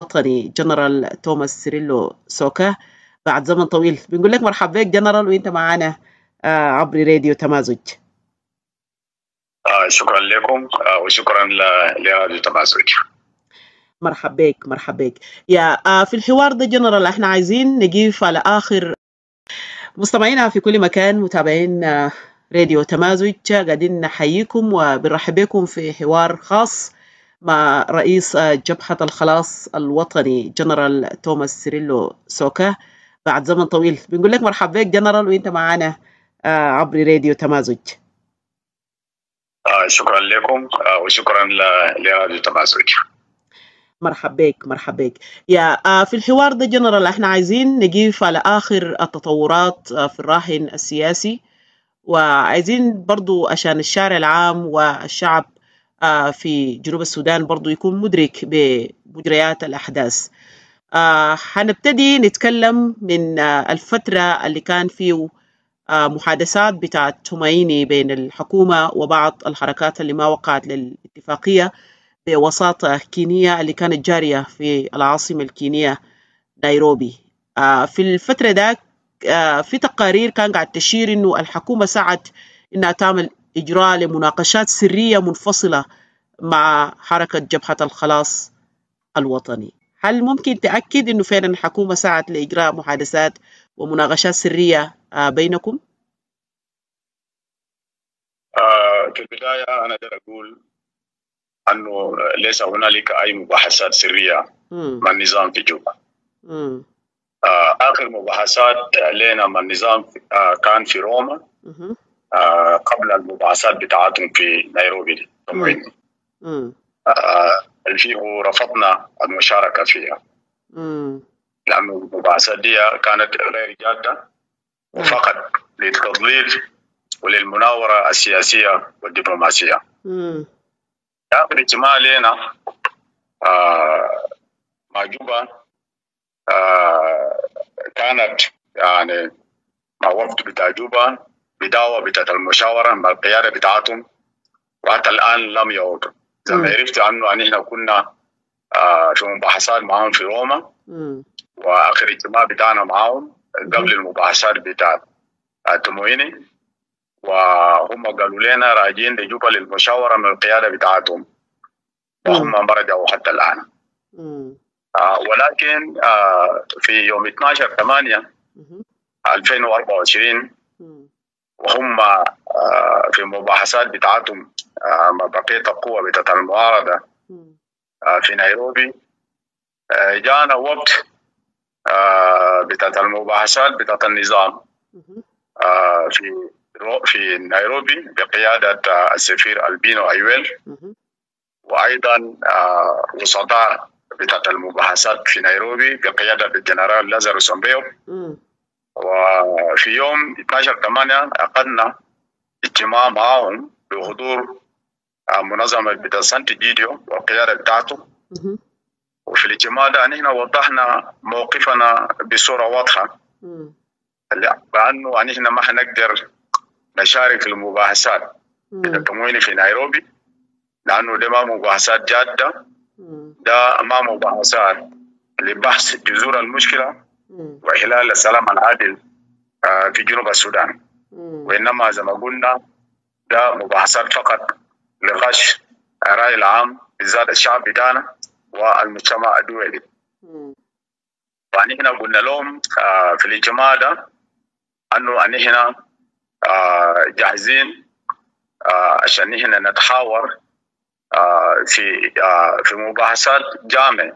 الوطني جنرال توماس سيريلو سوكا بعد زمن طويل. بنقول لك مرحبا بك جنرال، وانت معنا عبر راديو تمازج. شكرا لكم وشكرا لراديو تمازج. مرحبا بك، مرحبا بك يا في الحوار ده جنرال. احنا عايزين نقيف على اخر مستمعينا في كل مكان، متابعين راديو تمازج، قاعدين نحييكم وبنرحب بكم في حوار خاص مع رئيس جبهة الخلاص الوطني جنرال توماس سيريلو سوكا بعد زمن طويل. بنقول لك مرحبا بك جنرال، وانت معنا عبر راديو تمازج. شكرا لكم وشكرا لراديو تمازج. مرحبا بك، مرحبا بك يا في الحوار ده جنرال. احنا عايزين نقيف على آخر التطورات في الراهن السياسي، وعايزين برضو عشان الشارع العام والشعب في جنوب السودان برضو يكون مدرك بمجريات الأحداث. حنبتدي نتكلم من الفترة اللي كان فيه محادثات بتاعت تمايني بين الحكومة وبعض الحركات اللي ما وقعت للاتفاقية بوساطة كينية اللي كانت جارية في العاصمة الكينية نيروبي. في الفترة ذاك في تقارير كان قاعد تشير إنه الحكومة سعت إنها تعمل إجراء لمناقشات سرية منفصلة مع حركة جبهة الخلاص الوطني. هل ممكن تأكد إنه فعلا الحكومة سعت لإجراء محادثات ومناقشات سرية بينكم؟ في البداية أنا أقدر أقول أنه ليس هنالك أي مباحثات سرية مع النظام في جوبا. آخر مباحثات لنا مع النظام كان في روما قبل المباحثات بتاعتهم في نيروبي. اللي فيه رفضنا المشاركة فيها لأن المباحثات دي كانت غير جادة وفقط للتضليل وللمناورة السياسية والدبلوماسية. آخر اجتماع لنا مع جوبا كانت يعني مع وفد بتاع جوبا بدعوة بتاعت المشاورة مع القيادة بتاعتهم، وحتى الآن لم يعودوا. زي ما عرفت عنه أن إحنا كنا في مباحثات معهم في روما، وآخر اجتماع بتاعنا معهم قبل المباحثات بتاعت التمويني، وهم قالوا لنا راجعين لجوبا للمشاورة من القيادة بتاعتهم، وهم ما رجعوا حتى الآن. ولكن في يوم 12/8/2024 وهم في مباحثات بتاعتهم مع بقية القوة بتاعت المعارضة في نيروبي، جانا وقت بتاعت المباحثات بتاعت النظام في نيروبي بقيادة السفير البينو أيويل، وأيضا وسطاء بتاعت المباحثات في نيروبي بقيادة الجنرال لازارو سامبيو. وفي يوم 12/8 عقدنا اجتماع معهم بحضور منظمة بتاع سانت جيديو والقيادة بتاعته. وفي الاجتماع ده نحن وضحنا موقفنا بصورة واضحة بأنه نحن ما حنقدر نشارك في المباحثات التمويل في نيروبي، لأنه ده ما مباحثات جادة، ده ما مباحثات لبحث جذور المشكلة وإحلال السلام العادل في جنوب السودان، وإنما زي ما قلنا ده مباحثات فقط لغش الرأي العام بالذات الشعب بتاعنا والمجتمع الدولي. فنحن قلنا لهم في الاجتماع ده أنه نحن جاهزين عشان نحن نتحاور في مباحثات جامع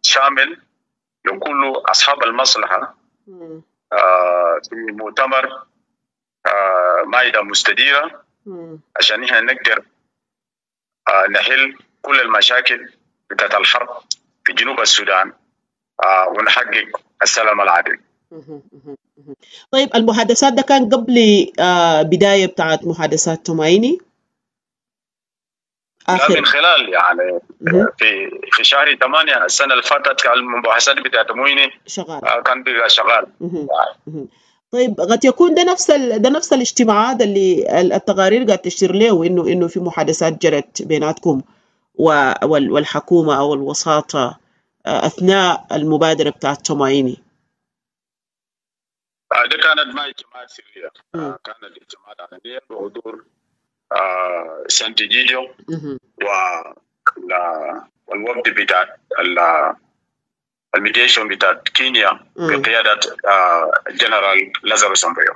شامل لكل أصحاب المصلحة في مؤتمر مائدة مستديرة عشان نحن نقدر نحل كل المشاكل بتاعت الحرب في جنوب السودان ونحقق السلام العادل. طيب المحادثات ده كان قبل بداية بتاعت محادثات تومايني؟ آخر. من خلال يعني في شهر 8 السنة اللي فاتت كان المباحثات بتاعت تومايني شغال، كان بيبقى شغال. طيب قد يكون ده نفس ده نفس الاجتماعات اللي التقارير قاعد تشير له انه في محادثات جرت بيناتكم والحكومة او الوساطة. أثناء المبادرة بتاعت تومايني؟ ده كانت ما اجتماعات سرية، كانت اجتماعات علنية بحضور سانتيجيديو والوفد بتاع ال mediation بتاع كينيا بقيادة الجنرال لازاروس أمبريو.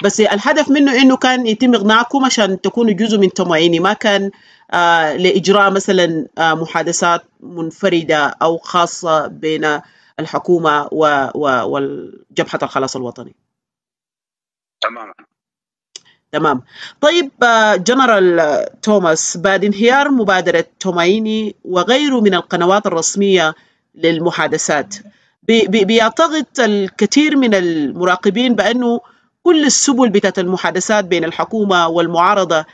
بس الهدف منه انه كان يتم اقناعكم عشان تكونوا جزء من تومايني، ما كان لاجراء مثلا محادثات منفردة او خاصة بين الحكومة والجبهة الخلاص الوطني. تماما. تمام. طيب جنرال توماس، بعد انهيار مبادرة تومايني وغيره من القنوات الرسمية للمحادثات، بيعتقد الكثير من المراقبين بأنه كل السبل بتاعت المحادثات بين الحكومة والمعارضة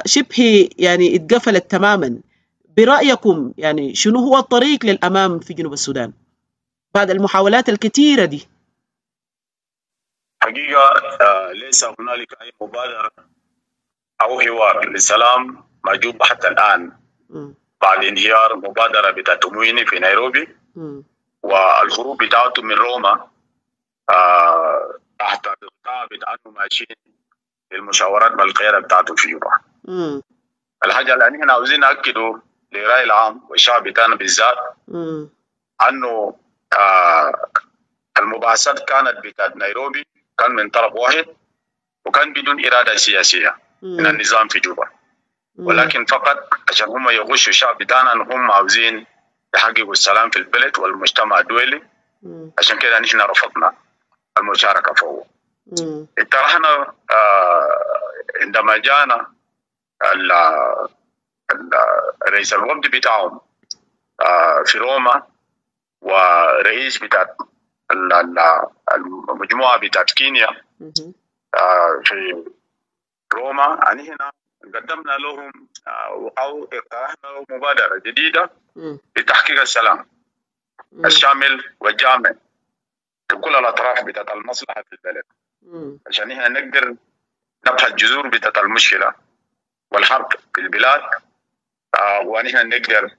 شبه يعني اتقفلت تماما. برأيكم يعني شنو هو الطريق للأمام في جنوب السودان بعد المحاولات الكثيرة دي؟ حقيقة ليس هنالك أي مبادرة أو حوار للسلام موجود حتى الآن بعد انهيار مبادرة بتاعت تومويني في نيروبي والهروب بتاعته من روما تحت الغطاء بتاع انه ماشيين للمشاورات مع القيادة بتاعته في جوبا. الحاجة اللي احنا عاوزين نأكده للرأي العام والشعب بتاعنا بالذات انه المباحثات كانت بتاعت نيروبي كان من طرف واحد وكان بدون إرادة سياسية من النظام في جوبا، ولكن فقط عشان هم يغشوا الشعب بتاعنا ان هم عاوزين يحققوا السلام في البلد والمجتمع الدولي. عشان كده نحن رفضنا المشاركة فوق. اقترحنا عندما جانا رئيس الوفد بتاعهم في روما ورئيس بتاع المجموعة بتاعت كينيا في روما، يعني هنا قدمنا لهم أو اقترحنا لهم مبادرة جديدة لتحقيق السلام الشامل والجامع لكل الأطراف بتاعت المصلحة في البلد، عشان احنا نقدر نبحث جذور بتاعت المشكلة والحرب في البلاد، ونحن نقدر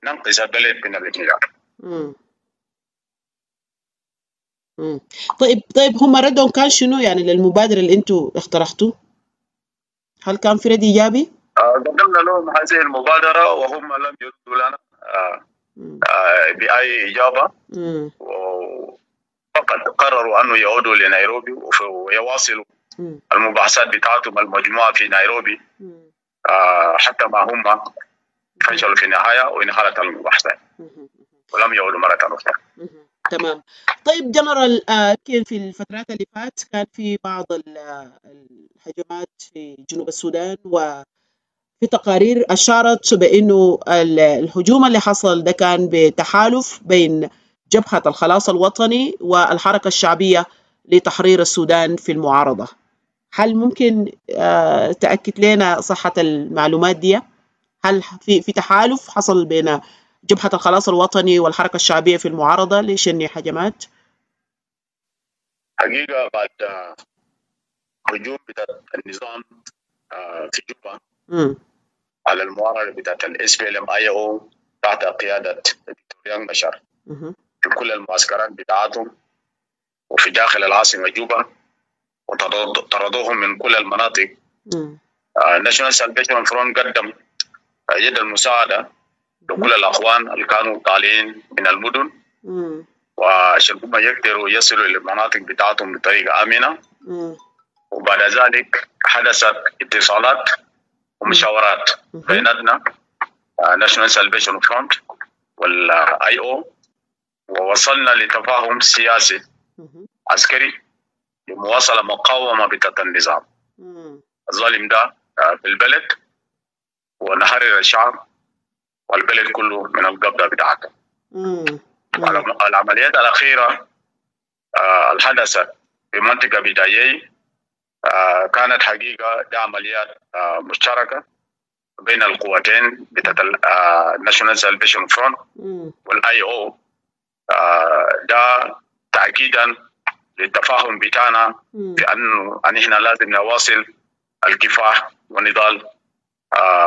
ننقذ البلد من الانهيار. طيب هم ردهم كان شنو يعني للمبادرة اللي انتوا اقترحتوه؟ هل كان في رد إيجابي؟ قدمنا لهم هذه المبادرة وهم لم يردوا لنا بأي إجابة، فقط قرروا أنه يعودوا لنيروبي ويواصلوا المباحثات بتاعتهم المجموعة في نيروبي، حتى ما هم فشلوا في النهاية وانهارت المباحثات ولم يعودوا مرة أخرى. تمام. طيب جنرال، يمكن في الفترات اللي فات كان في بعض الهجمات في جنوب السودان، وفي تقارير أشارت بأنه الهجوم اللي حصل ده كان بتحالف بين جبهة الخلاص الوطني والحركة الشعبية لتحرير السودان في المعارضة. هل ممكن تأكد لنا صحة المعلومات دي؟ هل في تحالف حصل بين جبهة الخلاص الوطني والحركة الشعبية في المعارضة لشن هجمات؟ حقيقة بعد هجوم بتاع النظام في جوبا على المعارضة بتاعت ال SPLM IO تحت قيادة الدكتور رياك مشار في كل المعسكرات بتاعتهم وفي داخل العاصمة جوبا، وطردوهم من كل المناطق. National Salvation Front قدم يد المساعدة لكل الأخوان اللي كانوا طالعين من المدن، وعشان هم يقدروا يصلوا إلى المناطق بتاعتهم بطريقة آمنة. وبعد ذلك حدثت اتصالات ومشاورات بيناتنا National Salvation Front وال IO، ووصلنا لتفاهم سياسي عسكري لمواصلة مقاومة بتاعت النظام الظالم ده في البلد، ونحرر الشعب والبلد كله من القبضة بتاعته. العمليات الأخيرة الحدثت في منطقة بدايي كانت حقيقة دي عمليات مشتركة بين القوتين بتاعت ال National Salvation Front وال IO، ده تأكيدا للتفاهم بتاعنا بأنه أن احنا لازم نواصل الكفاح والنضال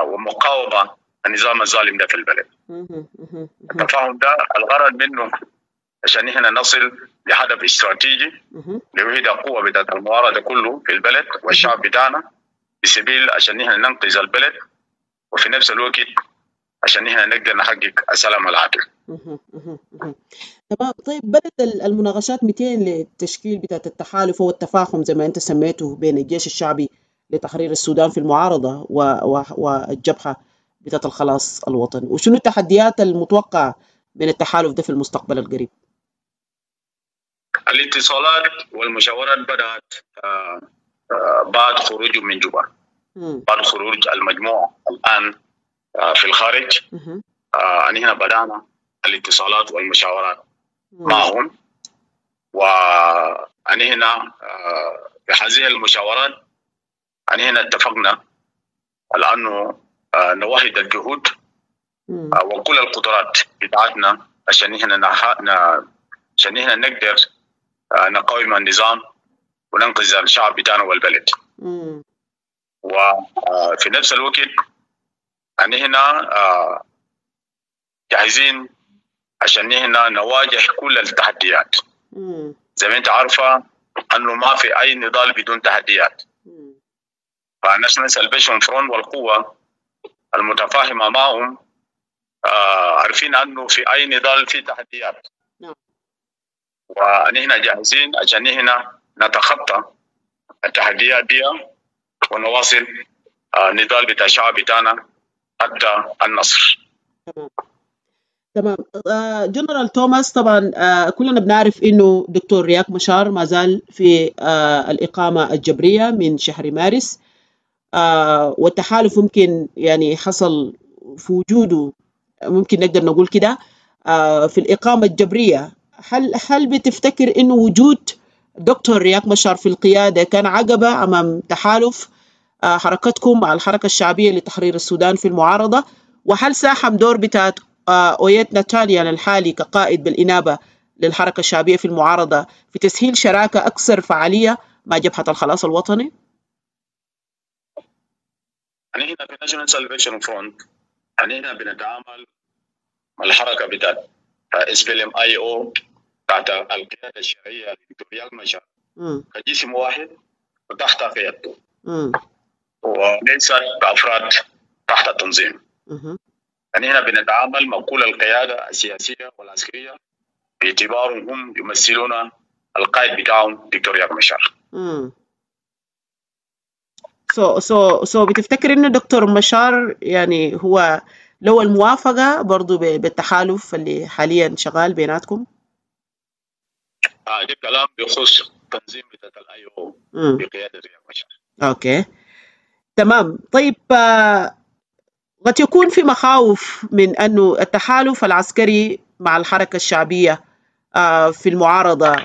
ومقاومة النظام الظالم ده في البلد. التفاهم ده الغرض منه عشان نحن نصل لهدف استراتيجي لوحدة قوة بتاعت المعارضة كله في البلد والشعب بتاعنا، بسبيل عشان نحن ننقذ البلد، وفي نفس الوقت عشان نحن نقدر نحقق السلام العادل. تمام. طيب بدأت المناقشات 200 للتشكيل بتاعت التحالف أو التفاهم زي ما أنت سميته بين الجيش الشعبي لتحرير السودان في المعارضة والجبهة بتاعت الخلاص الوطني، وشنو التحديات المتوقعة من التحالف ده في المستقبل القريب؟ الاتصالات والمشاورات بدأت بعد خروجه من جوبا، بعد خروج المجموعة الآن في الخارج. نحن بدأنا الاتصالات والمشاورات معهم، ونحن في هذه المشاورات نحن اتفقنا على أنه نوحد الجهود وكل القدرات بتاعتنا عشان نحن عشان نحن نقدر نقاوم النظام وننقذ الشعب بتاعنا والبلد. وفي نفس الوقت نحن جاهزين عشان نحن نواجه كل التحديات. زي ما انت عارفه انه ما في اي نضال بدون تحديات. ف National Salvation Front والقوه المتفاهمه معهم عارفين انه في اي نضال في تحديات. ونحن جاهزين عشان نحن نتخطى التحديات دي ونواصل النضال بتاع الشعب بتاعنا حتى النصر. تمام. جنرال توماس، طبعا كلنا بنعرف انه دكتور رياك مشار ما زال في الإقامة الجبرية من شهر مارس، والتحالف ممكن يعني حصل في وجوده، ممكن نقدر نقول كده في الإقامة الجبرية. هل بتفتكر انه وجود دكتور رياك مشار في القيادة كان عقبة أمام تحالف حركتكم مع الحركة الشعبية لتحرير السودان في المعارضة؟ وهل ساهم دور بتاعت أويت ناتاليا الحالي كقائد بالإنابة للحركة الشعبية في المعارضة في تسهيل شراكة أكثر فعالية مع جبهة الخلاص الوطني؟ نحن في National Salvation Front نحن بنتعامل مع الحركة بتاعت SPLM IO تحت القيادة الشرعية لدكتور رياك مشار كجسم واحد وتحت قيادته، وليس بأفراد تحت التنظيم. يعني هنا بنتعامل مع كل القيادة السياسية والعسكرية باعتبارهم هم يمثلون القائد بتاعهم دكتور رياك مشار. So بتفتكر انه دكتور مشار يعني هو لو الموافقة برضو بالتحالف اللي حاليا شغال بيناتكم؟ ده كلام بيخص تنظيم بتاع ال IO بقيادة رياك مشار. okay تمام. طيب قد يكون في مخاوف من أنه التحالف العسكري مع الحركة الشعبية في المعارضة،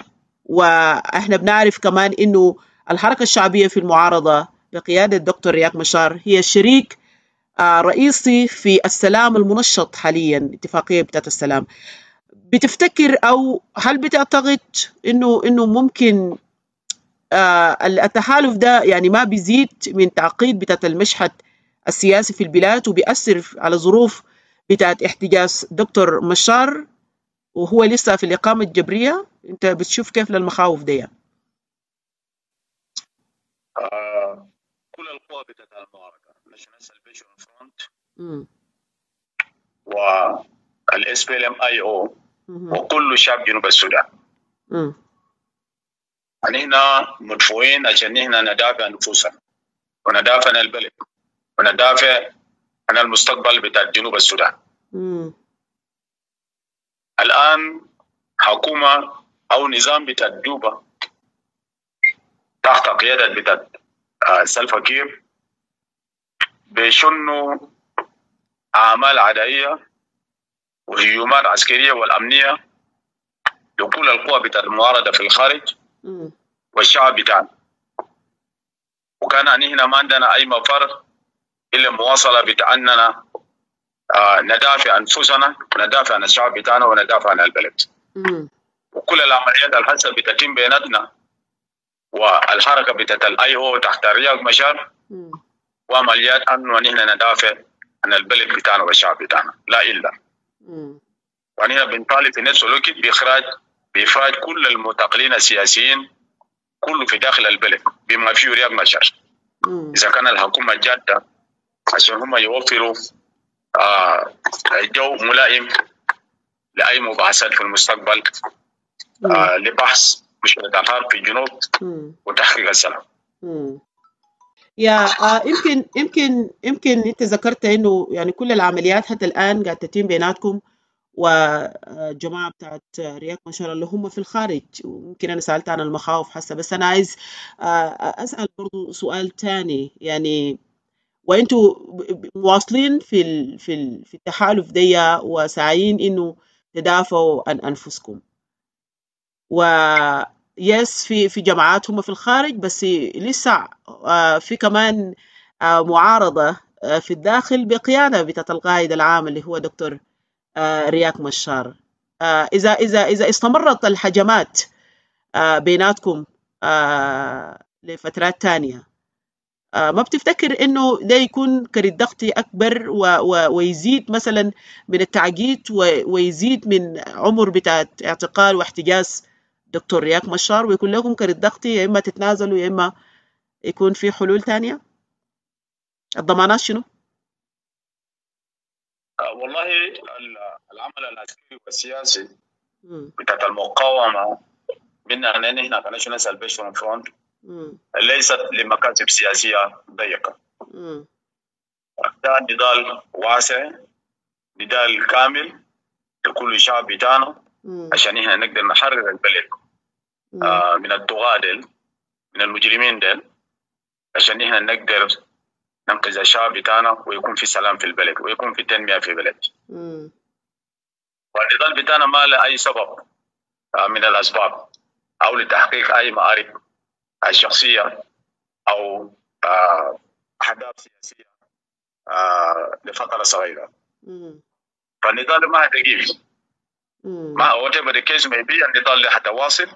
وإحنا بنعرف كمان أنه الحركة الشعبية في المعارضة بقيادة دكتور رياك مشار هي الشريك رئيسي في السلام المنشط حاليا، اتفاقية بتاعت السلام. بتفتكر أو هل بتعتقد إنه ممكن التحالف ده يعني ما بيزيد من تعقيد بتاعت المشهد السياسي في البلاد وبيأثر على ظروف بتاعت احتجاز دكتور مشار وهو لسه في الإقامة الجبرية؟ أنت بتشوف كيف للمخاوف دي؟ كل القوى بتاعت المعارضة National Salvation Front وال SPLM IO وكل شعب جنوب السودان، نحن مدفوعين عشان نحن ندافع عن نفوسنا وندافع عن البلد وندافع عن المستقبل بتاع جنوب السودان. الآن حكومة أو نظام بتاع جوبا تحت قيادة بتاع سلفا كير بيشنوا أعمال عدائية وهجومات عسكرية والأمنية لكل القوى بتاع المعارضة في الخارج والشعب بتاعنا. وكان نحن ما عندنا أي مفر إلا مواصلة بتاعنا ندافع عن أنفسنا وندافع عن الشعب بتاعنا وندافع عن البلد. وكل العمليات الحسب بتتم بيناتنا والحركة بتاعت ال IO تحت رياك مشار، وعمليات أنه نحن ندافع عن عن البلد بتاعنا والشعب بتاعنا، لا الا. ونحن بنطالب في نفس الوقت بإفراج كل المعتقلين السياسيين كله في داخل البلد بما فيه رياك مشار. اذا كان الحكومة جاده عشان هم يوفروا جو ملائم لاي مباحثات في المستقبل لبحث مشكلة الحرب في الجنوب وتحقيق السلام. يا يمكن انت ذكرت انه يعني كل العمليات حتى الان قاعدة تتم بيناتكم وجماعة بتاعت رياك مشار اللي هم في الخارج، ويمكن أنا سألت عن المخاوف حسه، بس أنا عايز أسأل برضو سؤال تاني. يعني وانتوا مواصلين في التحالف دي وساعين انه تدافعوا عن انفسكم، و yes في جماعات هم في الخارج، بس لسه في كمان معارضة في الداخل بقيادة بتاعت القائد العام اللي هو دكتور رياك مشار. إذا استمرت الهجمات بيناتكم لفترات تانية، ما بتفتكر انه ده يكون كرت ضغط اكبر ويزيد مثلا من التعقيد ويزيد من عمر بتاع اعتقال واحتجاز دكتور رياك مشار، ويكون لكم كرت ضغط يا اما تتنازلوا يا اما يكون في حلول تانية؟ الضمانات شنو؟ والله العمل العسكري والسياسي بتاعت المقاومة من أن نحن ك National Salvation Front ليست لمكاسب سياسية ضيقة. ده نضال واسع، نضال كامل لكل شعب بتاعنا عشان احنا نقدر نحرر البلد من الطغاة ديل، من المجرمين ديل، عشان احنا نقدر ننقذ الشعب بتاعنا ويكون في سلام في البلد ويكون في تنمية في البلد. والنضال بتاعنا ما له أي سبب من الأسباب أو لتحقيق أي مآرب الشخصية أو أهداف سياسية لفترة صغيرة. فالنضال ما حتقيف، ما whatever the case may be، النضال اللي حتواصل.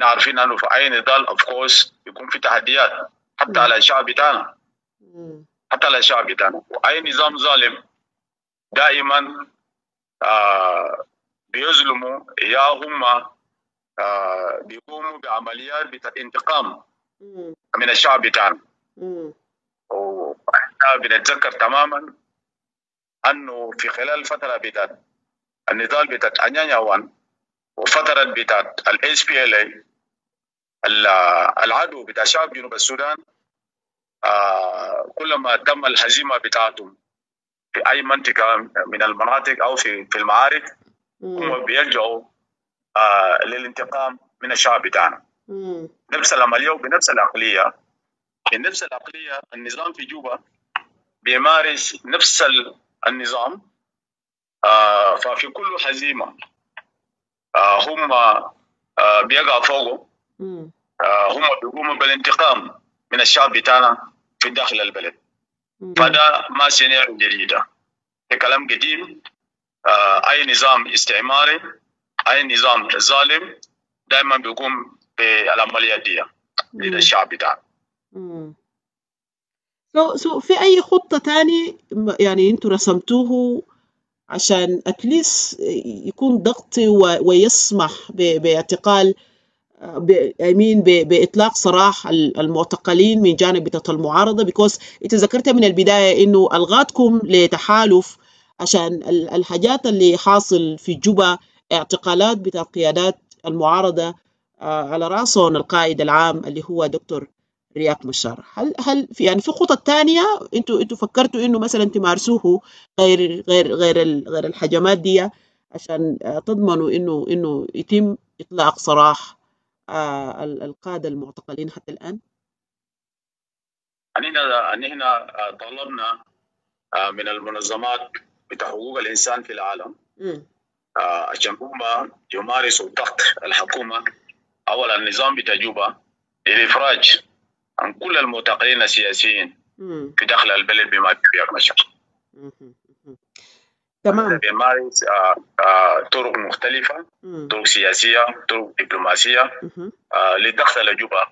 عارفين انه في اي نضال of course يكون في تحديات حتى على الشعب بتاعنا، حتى على الشعب بتاعنا. واي نظام ظالم دائما بيظلموا، يا هم بيقوموا بعمليات بتاعت انتقام من الشعب بتاعنا. واحنا بنتذكر تماما انه في خلال فترة بتاعت النضال بتاعت انيانيا 1 وفترة بتاعت ال SPLA، العدو بتاع شعب جنوب السودان كلما تم الهزيمة بتاعتهم في اي منطقة من المناطق او في المعارك، هم بيلجأوا للانتقام من الشعب بتاعنا. نفس العملية وبنفس العقليه، بنفس العقلية النظام في جوبا بيمارس نفس النظام. ففي كل هزيمة هم بيقعوا فوقه، هم بيقوموا بالانتقام من الشعب بتاعنا في داخل البلد. فده ما سيناريو جديدة، ده كلام قديم. أي نظام استعماري، أي نظام ظالم دائما بيقوم بالعمليات دي للشعب بتاعنا. so في أي خطة تاني يعني أنتوا رسمتوه عشان at least يكون ضغط ويسمح باعتقال، I mean بإطلاق سراح المعتقلين من جانب بتاعت المعارضة؟ because أنت ذكرت من البداية إنه ألغاتكم لتحالف عشان الحاجات اللي حاصل في جوبا، اعتقالات بتاع قيادات المعارضة على رأسهم القائد العام اللي هو دكتور رياك مشار. هل في يعني في خطط تانية انتوا فكرتوا انه مثلا تمارسوه غير الهجمات دي عشان تضمنوا انه يتم اطلاق سراح القادة المعتقلين حتى الآن؟ نحن طلبنا من المنظمات بتاع حقوق الإنسان في العالم عشان هم يمارسوا ضغط الحكومة أو النظام بتاع جوبا للإفراج عن كل المعتقلين السياسيين في داخل البلد بما فيه رياك مشار. بيمارس طرق مختلفة، طرق سياسية، طرق دبلوماسية، للضغط على جوبا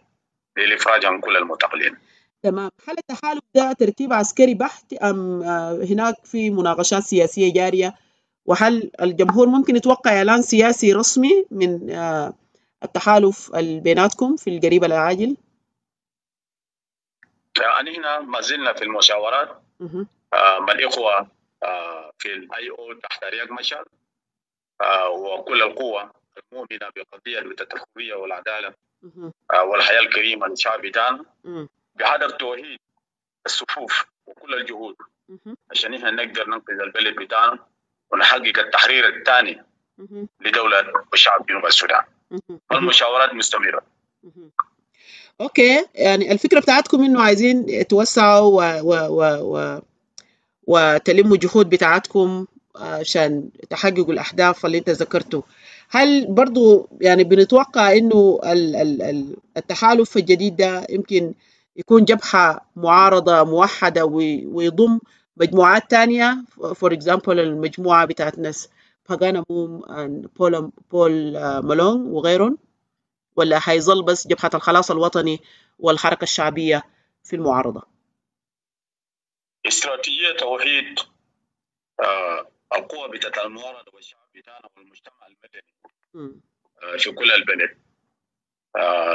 للإفراج عن كل المعتقلين. تمام. هل التحالف ده ترتيب عسكري بحت أم هناك في مناقشات سياسية جارية؟ وهل الجمهور ممكن يتوقع إعلان سياسي رسمي من التحالف اللي بيناتكم في القريب العاجل؟ يعني هنا ما زلنا في المشاورات مع الإخوة في ال IO تحت رياك مشار وكل القوة المؤمنة بقضية الحرية والعدالة والحياة الكريمة للشعب بتاعنا بهدف توحيد الصفوف وكل الجهود عشان احنا نقدر ننقذ البلد بتاعنا ونحقق التحرير الثاني لدولة وشعب جنوب السودان. المشاورات مستمرة. okay، يعني الفكرة بتاعتكم انه عايزين توسعوا و و و و وتلموا جهود بتاعتكم عشان تحققوا الأهداف اللي انت ذكرته. هل برضو يعني بنتوقع انه التحالف الجديد ده يمكن يكون جبهة معارضة موحدة ويضم مجموعات تانية، for example المجموعة بتاعت ناس باقان أموم، بول مالونغ وغيرهم، ولا حيظل بس جبهة الخلاص الوطني والحركة الشعبية في المعارضة؟ استراتيجية توحيد القوى بتاعت المعارضة والشعب بتاعنا والمجتمع المدني في كل البلد،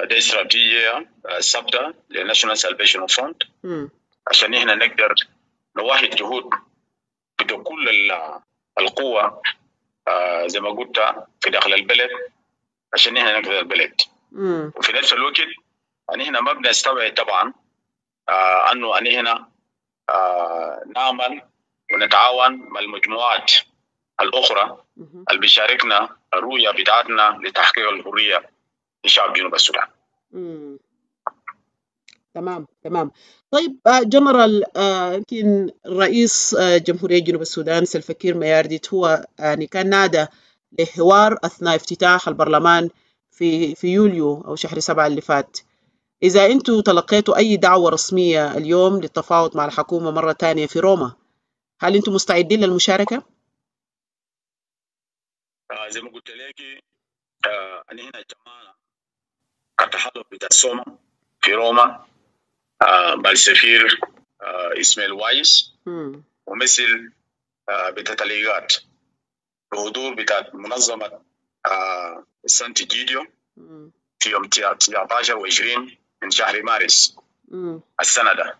ده استراتيجية ثابتة لل National Salvation Front عشان احنا نقدر نوحد جهود بتاع كل القوة زي ما قلت في داخل البلد عشان احنا ننقذ البلد. وفي نفس الوقت ان احنا ما بنستبعد طبعا انه ان احنا نعمل ونتعاون مع المجموعات الاخرى اللي بيشاركنا الرؤية بتاعتنا لتحقيق الحرية لشعب جنوب السودان. تمام. طيب جنرال، يمكن رئيس جمهورية جنوب السودان سلفاكير ميارديت هو يعني كان نادى لحوار أثناء افتتاح البرلمان في يوليو أو شهر 7 اللي فات. إذا أنتم تلقيتوا أي دعوة رسمية اليوم للتفاوض مع الحكومة مرة ثانية في روما، هل أنتم مستعدين للمشاركة؟ زي ما قلت لك أنا هنا اجتمعنا كتحالف بتاع سوما في روما مع السفير إسماعيل وايس ومثل بتاع الإيغاد بحضور بتاع منظمة سانت جيديو في يوم 19 و20 من شهر مارس السنة ده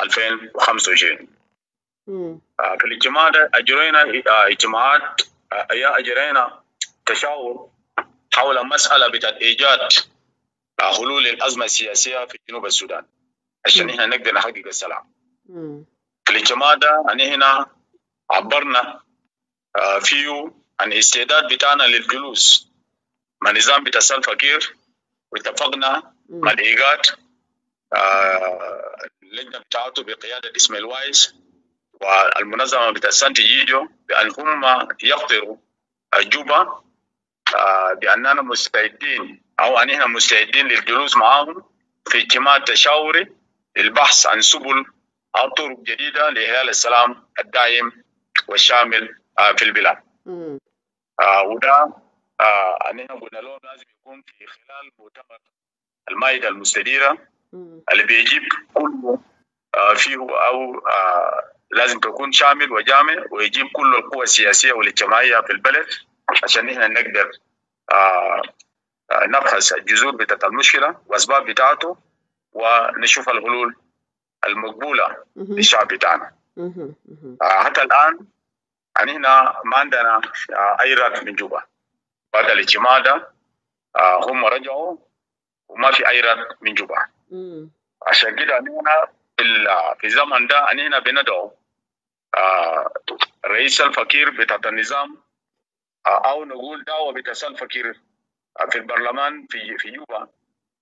2025. في الاجتماع ده أجرينا اجتماعات أجرينا تشاور حول مسألة بتاعت إيجاد حلول الأزمة السياسية في جنوب السودان عشان إحنا نقدر نحقق السلام. في الاجتماع ده أن هنا عبرنا فيه عن استعداد بتاعنا للجلوس مع نظام بتاع سلفا كير، واتفقنا مع الإيغاد اللجنة بتاعته بقيادة إسماعيل وايس والمنظمة بتاع سانت جيديو بأن هم يخطروا جوبا بأننا مستعدين أو أن إحنا مستعدين للجلوس معهم في اجتماع تشاوري للبحث عن سبل أو طرق جديدة لإحلال السلام الدائم والشامل في البلاد. وده أن إحنا قلنا لهم لازم يكون في خلال مؤتمر المائدة المستديرة اللي بيجيب كله فيه أو لازم تكون شامل وجامع ويجيب كل القوى السياسية والاجتماعية في البلد عشان إحنا نقدر نبحث الجذور بتاعت المشكلة وأسباب بتاعته ونشوف الحلول المقبولة للشعب بتاعنا. حتى الآن يعني هنا ما عندنا أي رد من جوبا. بعد الاجتماع ده هم رجعوا وما في أي رد من جوبا. عشان كده هنا في الزمن ده هنا بندعو رئيس سلفاكير بتاعت النظام أو نقول دعوة بتاع سلفاكير في البرلمان في جوبا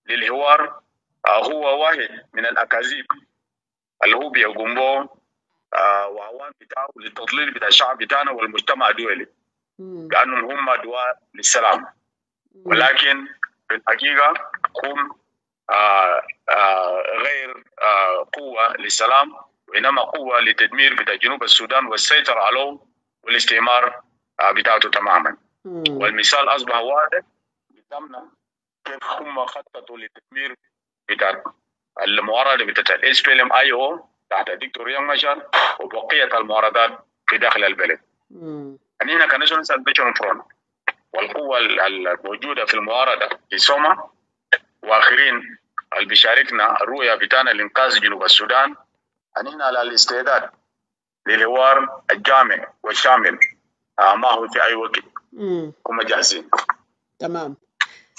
للحوار هو واحد من الأكاذيب اللي هو بيقوم به وعوان بتاعه للتضليل بتاع الشعب بتاعنا والمجتمع الدولي لأنهم هم دعاة للسلام، ولكن في الحقيقة هم غير قوة للسلام، وإنما قوة لتدمير بتاع جنوب السودان والسيطرة عليه والاستعمار بتاعته تماما. والمثال أصبح واضح قدامنا كيف هم خططوا لتدمير بتاع المعارضة بتاعت ال SPLM IO تحت الدكتور رياك مشار وبقية المعارضات في داخل البلد. نحن ك National Salvation Front والقوة الموجودة في المعارضة في سوما واخرين اللي بيشاركنا الرؤية بتاعنا لانقاذ جنوب السودان، نحن على الاستعداد للحوار الجامع والشامل معه في اي وقت. هم جاهزين.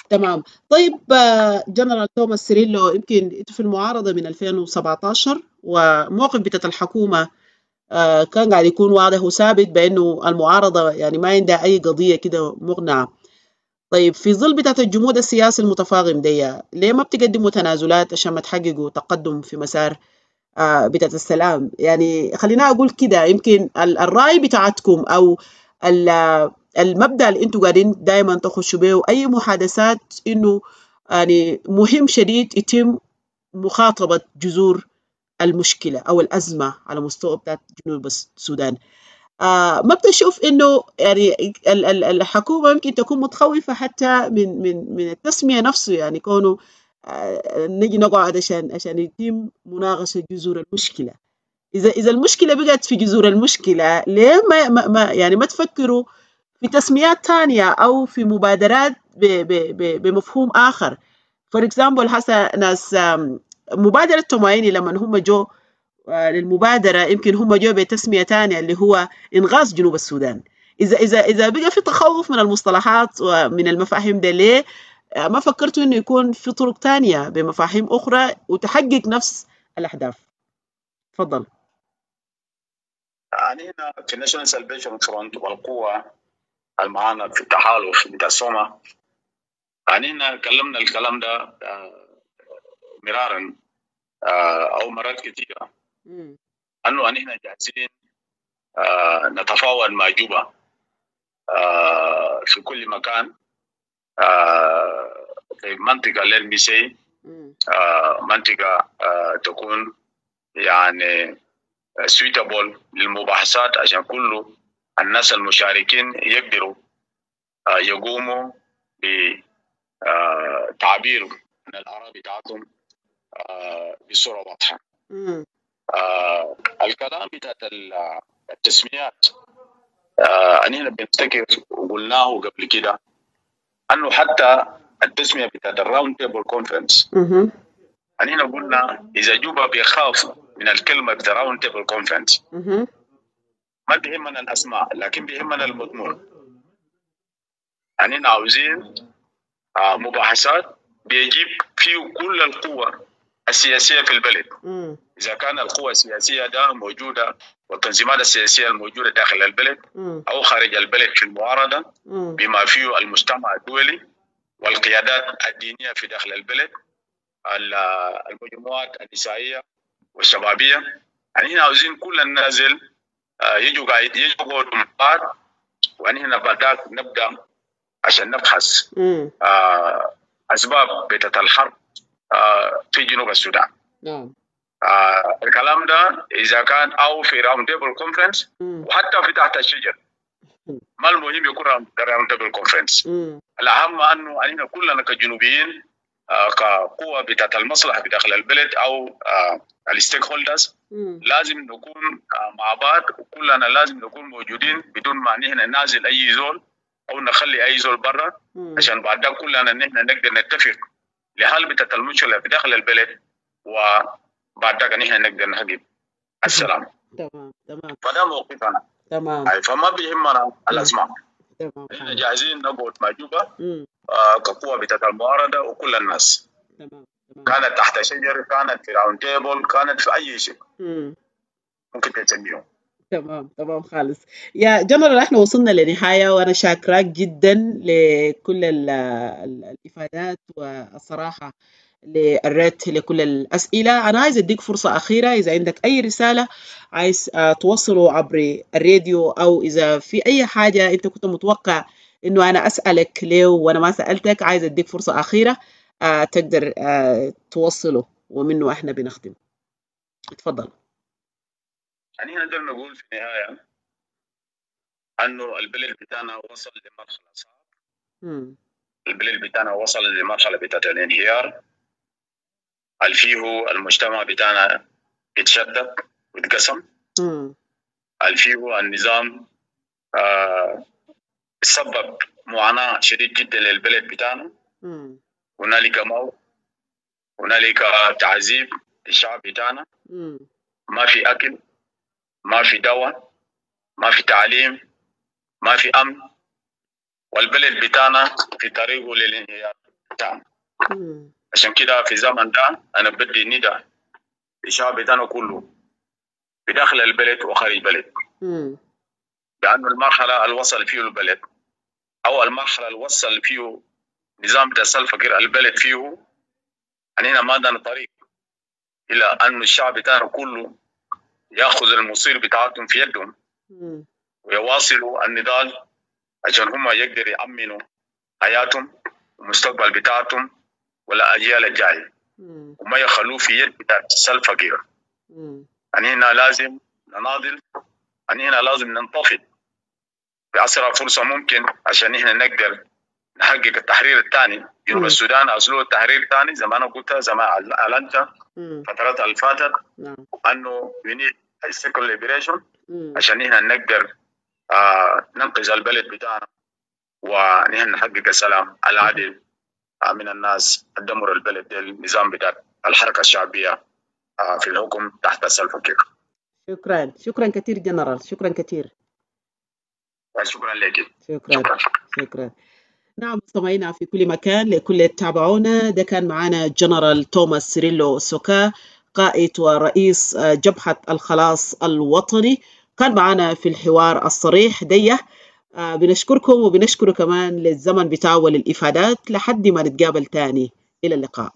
تمام. طيب جنرال توماس سيريلو، يمكن انتوا في المعارضة من 2017، وموقف بتاعت الحكومة كان قاعد يكون واضح وثابت بأنه المعارضة يعني ما عندها أي قضية كده مقنعة. طيب في ظل بتاعت الجمود السياسي المتفاقم دي، ليه ما بتقدموا تنازلات عشان ما تحققوا تقدم في مسار بتاعت السلام؟ يعني خلينا أقول كده، يمكن الرأي بتاعتكم أو المبدأ اللي انتوا قاعدين دائما تخشوا به أي محادثات، إنه يعني مهم شديد يتم مخاطبة جذور المشكلة أو الأزمة على مستوى بتاعت جنوب السودان. ما بتشوف إنه يعني الحكومة يمكن تكون متخوفة حتى من التسمية نفسه، يعني كونه نجي نقعد عشان يتم مناقشة جذور المشكلة؟ إذا المشكلة بقت في جذور المشكلة، ليه ما يعني ما تفكروا في تسميات تانية أو في مبادرات بمفهوم آخر؟ for example، هسه ناس مبادرة تومايني لما هم جو للمبادرة، يمكن هم جو بتسمية تانية اللي هو إنغاز جنوب السودان. إذا بقى في تخوف من المصطلحات ومن المفاهيم ده، ليه ما فكرتوا إنه يكون في طرق تانية بمفاهيم أخرى وتحقق نفس الأهداف؟ تفضل. يعني هنا في National Salvation Front والقوة المعانا في التحالف بتاع سوما، يعني هنا كلمنا الكلام ده مرارا او مرات كثيرة، انه نحن جاهزين نتفاوض مع جوبا في كل مكان في منطقة let me say منطقة تكون يعني suitable للمباحثات، عشان كل الناس المشاركين يقدروا يقوموا بتعبير عن الآراء بتاعتهم بصورة واضحة. الكلام بتاعت التسميات، أنحنا بنفتكر وقلناه قبل كده أنه حتى التسمية بتاعت ال round table conference، أنحنا قلنا إذا جوبا بيخاف من الكلمة بتاع round table conference، ما بيهمنا الأسماء لكن بيهمنا المضمون. أنحنا عاوزين مباحثات بيجيب فيه كل القوى السياسية في البلد. إذا كان القوى السياسية ده موجودة والتنظيمات السياسية الموجودة داخل البلد أو خارج البلد في المعارضة، بما فيه المجتمع الدولي والقيادات الدينية في داخل البلد، المجموعات النسائية والشبابية. يعني هنا عاوزين كل الناس يجوا قاعد يجوا يقعدوا مع بعض، وهنا بعد نبدأ عشان نبحث أسباب بتاعت الحرب في جنوب السودان. الكلام ده اذا كان او في round table conference وحتى في تحت الشجر، ما المهم يكون round table conference. الاهم انه علينا كلنا كجنوبيين كقوة بتاعت المصلحة بداخل البلد او ال stakeholders لازم نكون مع بعض، وكلنا لازم نكون موجودين بدون ما نحن نعزل اي زول او نخلي اي زول برا، عشان بعد ده كلنا نحن نقدر نتفق لحل بتاعت المشكلة في داخل البلد، وبعد ذاك نحن نقدر نحقق السلام. تمام. فده موقفنا. أي، فما بيهمنا الاسماء. احنا جاهزين نقعد مع جوبا كقوة بتاعت المعارضة وكل الناس. تمام. كانت تحت شجر، كانت في round table، كانت في اي شيء ممكن تسميه. تمام خالص يا جنرال، احنا وصلنا لنهاية، وانا شاكراك جدا لكل الافادات والصراحة للرد لكل الأسئلة. أنا عايز أديك فرصة أخيرة، إذا عندك أي رسالة عايز توصله عبر الراديو، أو إذا في أي حاجة أنت كنت متوقع إنه أنا أسألك ليه وأنا ما سألتك، عايز أديك فرصة أخيرة تقدر توصله ومنه إحنا بنختم. اتفضل. يعني نقدر نقول في النهاية أنه البلد بتاعنا وصل لمرحلة صعبة. البلد بتاعنا وصل لمرحلة بتاعت الانهيار. اللي فيه المجتمع بتاعنا اتشتت واتقسم، اللي فيه النظام سبب معاناة شديد جدا للبلد بتاعنا. هنالك موت، هنالك تعذيب للشعب بتاعنا، ما في أكل، ما في دواء، ما في تعليم، ما في أمن، والبلد بتاعنا في طريقه للانهيار بتاعنا. عشان كده في زمن ده أنا بدي ندى للشعب بتاعنا كله بداخل البلد وخارج البلد، لأنه المرحلة اللي وصل فيه البلد أو المرحلة اللي وصل فيه نظام بتاع سلفا البلد فيه، أننا ما عندنا طريق إلى أن الشعب بتاعنا كله ياخذ المصير بتاعتهم في يدهم ويواصلوا النضال عشان هم يقدروا يأمنوا حياتهم ومستقبل بتاعتهم والأجيال الجاية، وما يخلوه في يد بتاع سلفا كير. أننا لازم نناضل، أننا لازم ننتفض بأسرع فرصة ممكن عشان إحنا نقدر نحقق التحرير الثاني. جنوب السودان أصله التحرير الثاني زي ما أنا قلت، زي ما أعلنت فترات اللي فاتت، أنه we need a second liberation عشان إحنا نقدر ننقذ البلد بتاعنا ونحن نحقق السلام العادل من الناس الدمر البلد النظام بتاع الحركة الشعبية في الحكم تحت سلفا كير. شكرا، شكرا كثير جنرال، شكرا كثير. شكرا لك. شكرا شكرا, شكرا. نعم مستمعينا في كل مكان، لكل اللي تابعونا، ده كان معنا جنرال توماس سيريلو سوكا، قائد ورئيس جبهة الخلاص الوطني، كان معنا في الحوار الصريح ديه. بنشكركم وبنشكره كمان للزمن بتاعه وللإفادات. لحد ما نتقابل تاني، إلى اللقاء.